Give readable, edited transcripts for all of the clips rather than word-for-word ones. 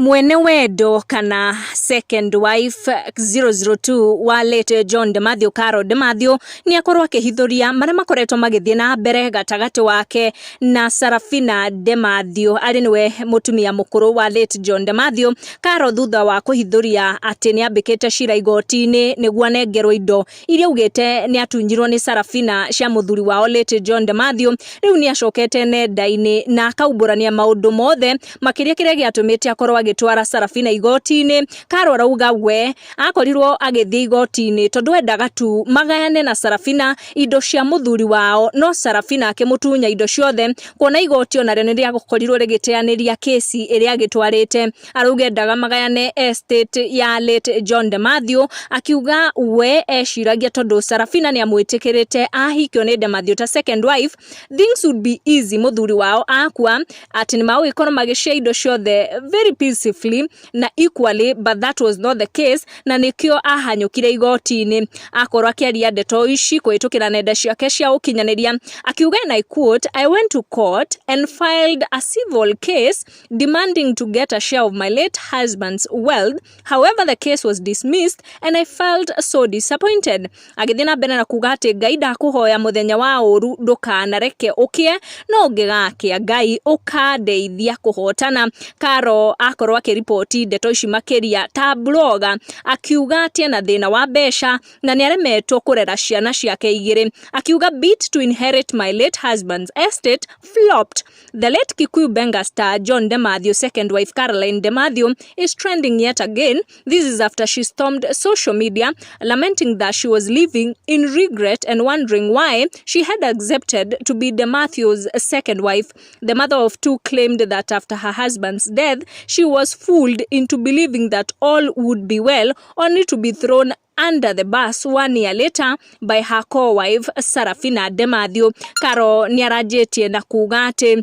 Mwene wendo kana second wife 002 wa late John Demathew, Carol Demathew, nĩ akorwo akĩhithũria marĩa makoretwo magĩthiĩ na mbere gatagatĩ wake na Sarafina Demathew, arĩ nĩwe mũtumia mũkũrũ wa late John Demathew. Carol, thutha wa kũhithũria atĩ nĩ ambĩkĩte cira igoti-inĩ nĩguo anengerwo indo iria augĩte nĩ atunyirwo nĩ Sarafina cia mũthuri wao late John Demathew, rĩu nĩ acokete nenda-inĩ na akaumbũrania maũndũ mothe, makĩria kĩrĩa gĩatũmĩte akorwo agĩtwara Sarafina igoti-inĩ. Carol arauga we akorirwo agĩthiĩ igoti-inĩ tondũ endaga tu magayane na Sarafina indo cia mũthuri wao, no Sarafina akĩmũtunya indo ciothe, kuona igoti onarĩo nĩ rĩakorirwo rĩgĩteanĩria kĩsi ĩrĩa agĩtwarĩte. Arauga endaga magayane estate ya late John Demathew, akiuga we eciragia tondũ Sarafina nĩ amwĩtĩkĩrĩte ahikio nĩ Demathew ta second wife, things would be easy mũthuri wao akua, atĩ nĩ magũgĩkorwo magĩshare indo ciothe very peacefully na equally, but that was not the case, na nĩkĩo ahanyũkire igoti-inĩ. Akorwo akĩaria ndeto ici kũhĩtũkĩra nenda ciake cia ũkinyanĩria, akiuga, and I quote, "I went to court and filed a civil case demanding to get a share of my late husband's wealth. However, the case was dismissed and I felt so disappointed." Agĩthiĩ na mbere na kuga atĩ, "Ngai, ndakũhoya mũthenya wa ũru ndũkanareke ũkĩe, no ũngĩgakĩa, Ngai ũkandeithia kũhotana." Carol akorwo akĩriboti ndeto ici makĩria ta blogger, akiuga atĩ ena thĩna wa mbeca na nĩ aremetwo kũrera ciana ciake igĩrĩ, akiuga, "Bid to inherit my late husband's estate flopped." The late Kikuyu Benga star John Demathew second wife Caroline Demathew is trending yet again. This is after she stormed social media lamenting that she was living in regret and wondering why she had accepted to be Demathew's second wife. The mother of two claimed that after her husband's death, she was fooled into believing that all would be well, only to be thrown under the bus one year later by her co-wife Sarafina Demathew. Carol nĩaranjĩtie na kuga atĩ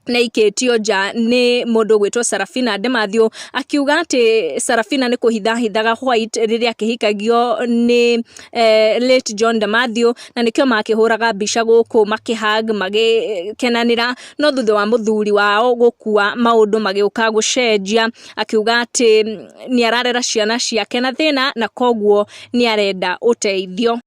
nĩaikĩtio nja nĩ mũndũ ũgwĩtwo Sarafina Demathew, akiuga atĩ Sarafina nĩ kũhithahithaga white rĩrĩa akĩhikagio nĩ late John Demathew, na nĩkĩo makĩhũraga mbica gũkũ makĩhug magĩkenanĩra, no thutha wa mũthuri wao gũkua maũndũ magĩũka gũcenjia, akiuga atĩ nĩ ararera ciana ciake na thĩna na koguo nĩ arenda ũteithio.